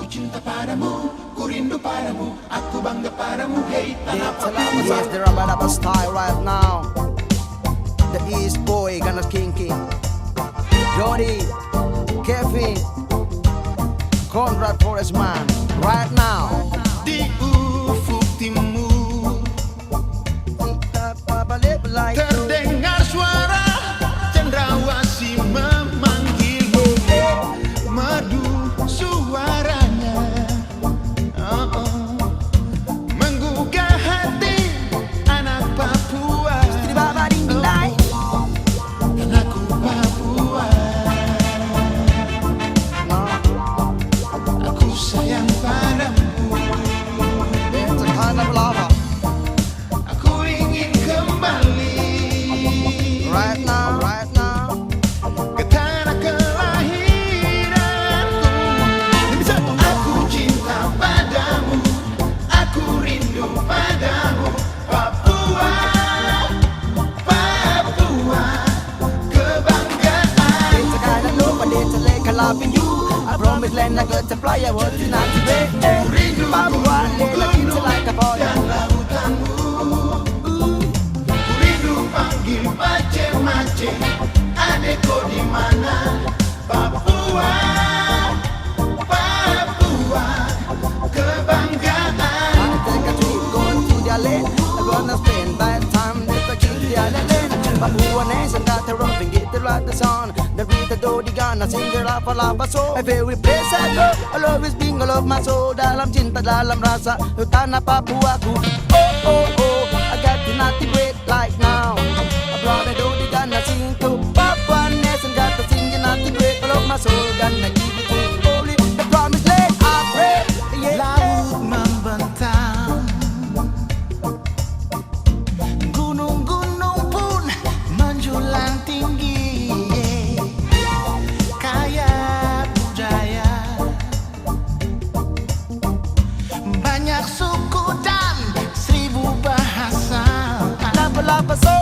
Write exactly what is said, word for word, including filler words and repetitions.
Cinta padamu, ku rindu padamu, aku bangga padamu, hey tanah Papua. Yes, the Rabadaba style right now. The East Boy, Ganas King King. Jody, Kevin, Conrad Forestman, right now. Di ufuk timur terdengar suara cendrawasih memanggilmu. Merdu suaranya, oh, oh, menggugah hati anak Papua. Tanahku Papua, aku sayang padamu. Aku ingin kembali right now, right now, ke tanah kelahiranku. Aku cinta padamu, aku rindu padamu, Papua, Papua, kebanggaan. It's a kind of love, but it's a lake, I love you. I promise land, I got to fly, I want you not to be. Papua, lele, it's like a boy. Ku rindu panggil mace-mace, ade ko di mana? Papua, Papua, kebanggaan. I take a trip, going to the island. I wanna spend my time with the kids, the island. Papua nation got the rock and get the right the sound. The beat, the do, the Ghana, sing the lapa, lapa, so. Every place I go, I'll always bring all of my soul. Dalam cinta, dalam rasa, tanah Papuaku. Oh, oh, oh, I got the nothing great like now. I brought the do, the Ghana, sing to Papua nation, got the singing nothing great. All of my soul, gonna give it to holy, the promised land, I pray. Yeah, yeah. Laut membentang, gunung-gunung pun menjulang tinggi, yeah. Kaya budaya, banyak suku dan seribu bahasa. Lapa-lapa so,